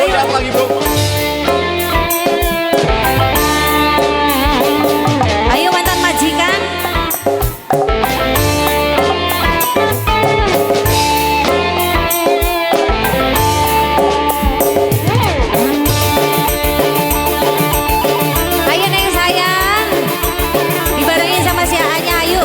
Goyang lagi bro. Ayo mantan majikan. Ayo neng sayang, dibarengin sama si A-nya, ayo.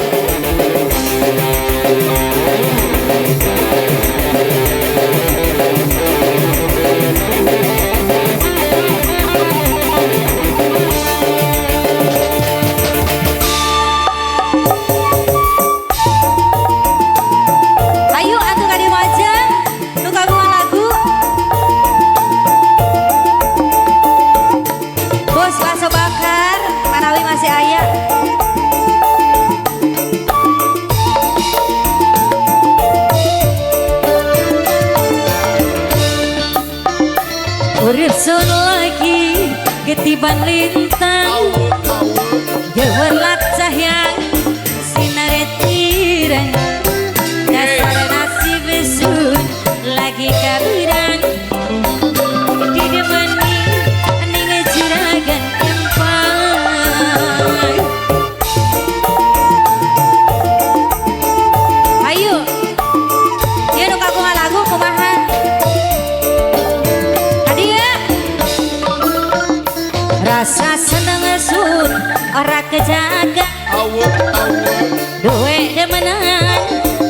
Ayo atuh ka dieu aja, nu kagungan lagu. Bos bakso bakar, manawi masih aya. Urip sun lagi ketiban lintang, gemerlap cahya sinar tirang. Dasar nasib sun lagi kaburan, didemani ning juragan empang. Ayo, ieu nu kagungan lagu kumaha? Hadiah. Rasa seneng sun ora kejaga, duwe demenan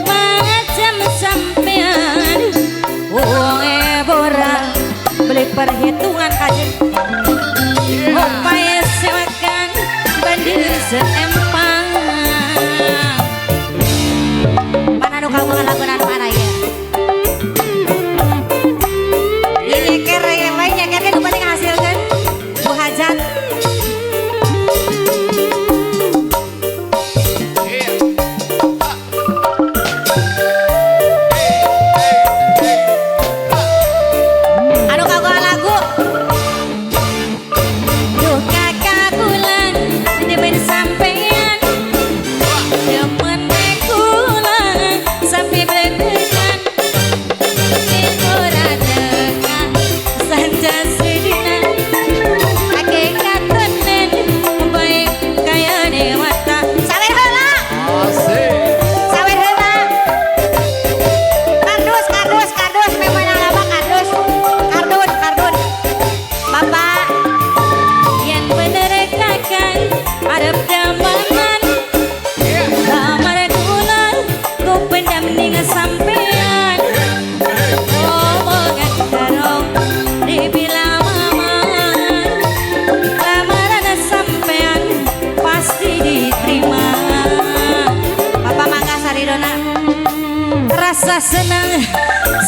macam sampean. Wonge ora beli perhitungan kajen, opae sewakan bandir seempang. Mana nu kagungan lagu anu mana ya? Nyeker yang lain nyeker kan penting hasilkan Bu Hajat. Anu kagungan lagu. Duh kakak bulan demen sampean, demen kula sampai belegan. Ora teka sanca sedina, hakikat tenen baik kaya dewata. Sawer heula, sawer heula. Kardus, kardus, kardus, memang lama kardus. Kardun, kardun. Bapak, yang bener kakang arep damanan. Lamar kula ku pendam ning sampean. Omongan karo dibilang mama, lamaran sampean pasti diterima. Bapak mangga saridona. Rasa seneng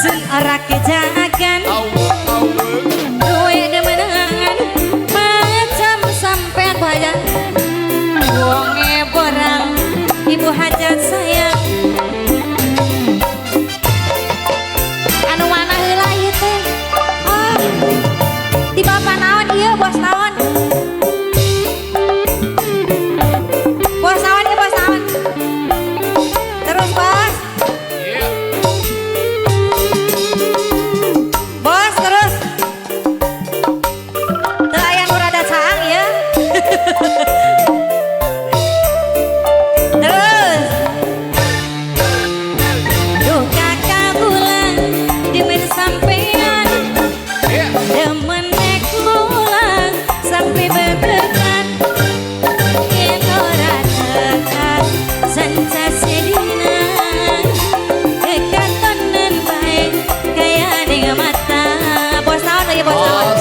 sun ora kejagan, duwe demenan macam sampean Bu Hajat. Wonge borang Ibu Hajat sayang. Anu mana heula ieu teh? Ah, di bapak naon ieu bos naon? Bos naon ieu bos naon? Terus bos, bos terus. Teu aya nu rada caang ya. Terus. Duh kakak bulan demen sampean, demen kula sampai bebegan. Yen ora tekan sanca sedina, kekatonan bae kaya ning mata. Bos naon lagi bos naon?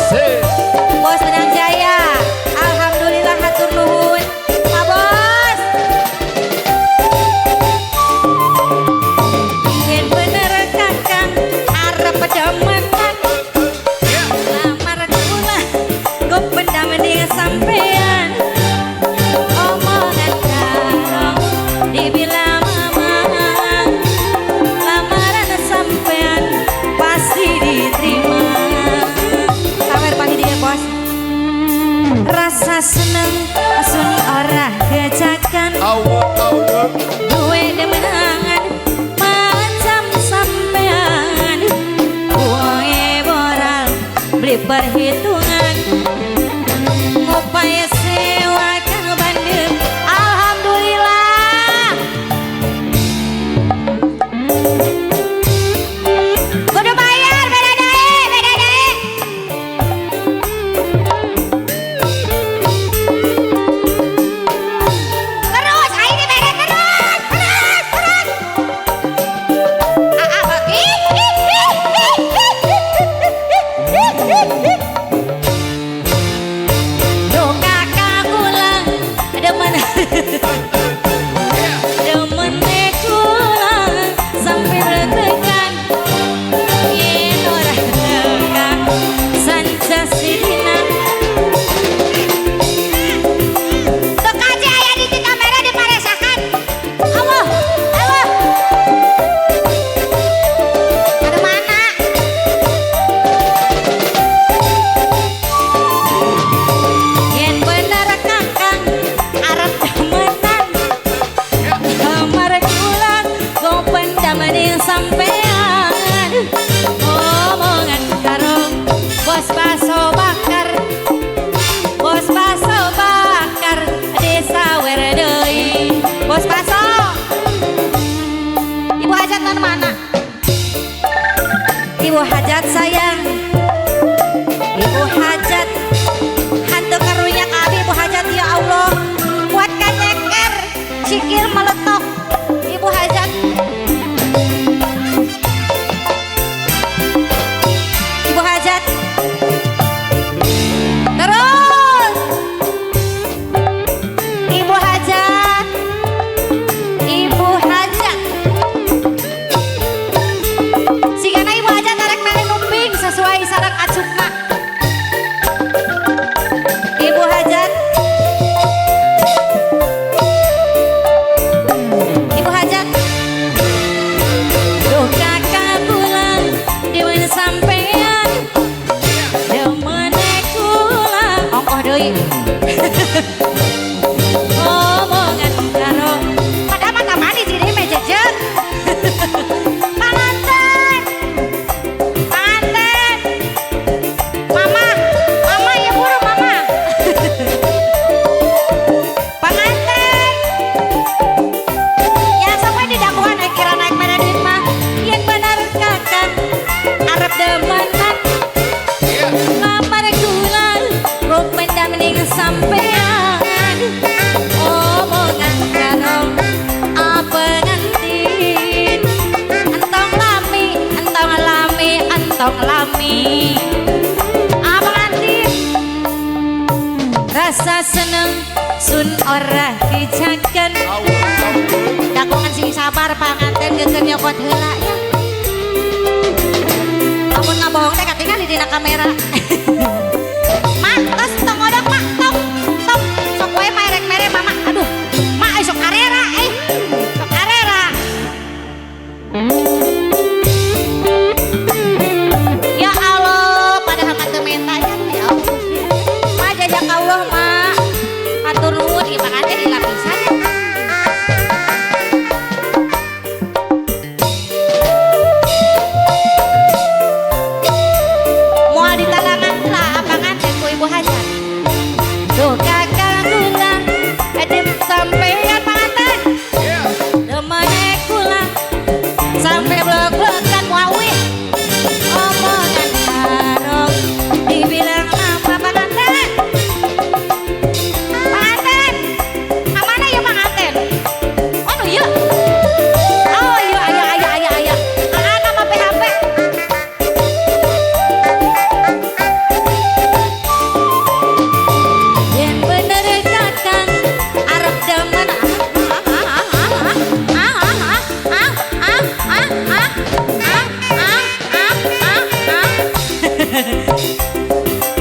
Bos Benang Jaya. Alhamdulillah hatur nuhun. Pak Bos. Yen bener kakang arep demenan, lamar kula ku pendam ning sampean. Omongan karo dibilang mama, lamaran sampean pasti diterima. Sawer pagi dia bos. Rasa seneng sun ora kejakan, duwe demenangan macam sampean. Wonge boral beli Beri perhitungan ngupaya sewakan bandeng. Alhamdulillah. Kudu bayar beda dae, beda dae. Terus, ayo dibere terus, terus, terus. Ah, ah, ih, ih, ih, ih, ih, ih, ih, ih. Duh kakak kula demen demen kula sampai bertekan yen ora teka sanca sidina. Teka aja aya di kamera diparesakan. Allah, Allah. Ada mana? Yen bener kakang arep demenan kamar kula gopen damene sampean omongan karo bos baso bakar, bos baso bakar desa Werdei. Bos baso, Ibu Hajat non mana? Ibu Hajat sayang, Ibu Hajat hantu karunya abi Ibu Hajat ya Allah kuatkan nyeker sikil meletok Ibu Hajat. Ibu Hajat terus Ibu Hajat, Ibu Hajat sigana Ibu Hajat arek mere numping sesuai sareng acukna. Ibu Hajat, Ibu Hajat. Duh kakak pulang dewen sampean demene kula ongkoh deui omongan karo padahal mata manis jadi mejejeg. Panganten, panganten, mama, mama ya buru mama. Panganten ya sampai di dakwaan kira naik mana duit mah. Yang benar kakak arep demenan lamar kula rupenda mending sampean omongan karo pengantin entong lami, entong lami, entong lami. Ah, pengantin rasa seneng sun ora dijagan dakongan sing sabar panganten geger nyokot heula ya. Amun ngabohong teh katingali dina kamera. Mak, tos tong ngodok mak, tong, tong, sok wae merek mere mama. Aduh, mak sok arera eh, sok arera. Ya Allah, padahal mah teu menta ya, ya Allah. Mak jajak Allah mak. Hatur nuhun ieu panganten di lapisan. Moal ditalangan lah panganten ku Ibu Hajat. Duh kakak kula edem sampean panganten. Demene kula sampai blok-blokan wawih omongan karo dibilang lama panganten. Panganten, kamana ya panganten? Oh nu ieu. Oh iya aya aya aya aya. Aa nama PHP. Yen bener kakang arep demen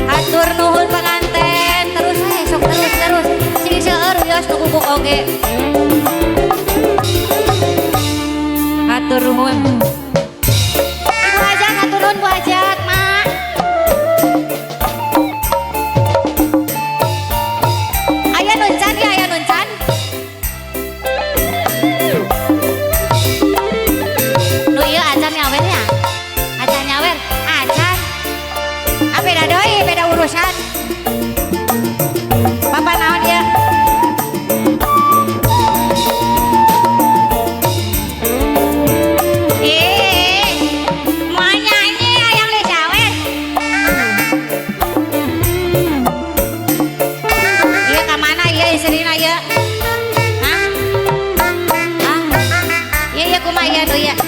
Hatur nuhun panganten terus eh sok terus terus sing seueur wios nu bubuk oge. Hatur nuhun Ibu Hajat, hatur nuhun Bu Hajat, Mak. Aya nuncan ya, aya nuncan. Nu ieu acan nyawer ya? Acan nyawer, acan. Apa Beda deui, beda urusan. Bapak naon ya? Eh, mau nyanyi ayang lejawe. Iya ka mana iya istrina ieu? Hah? Hah? Iya iya kumaha ieu nu ieu?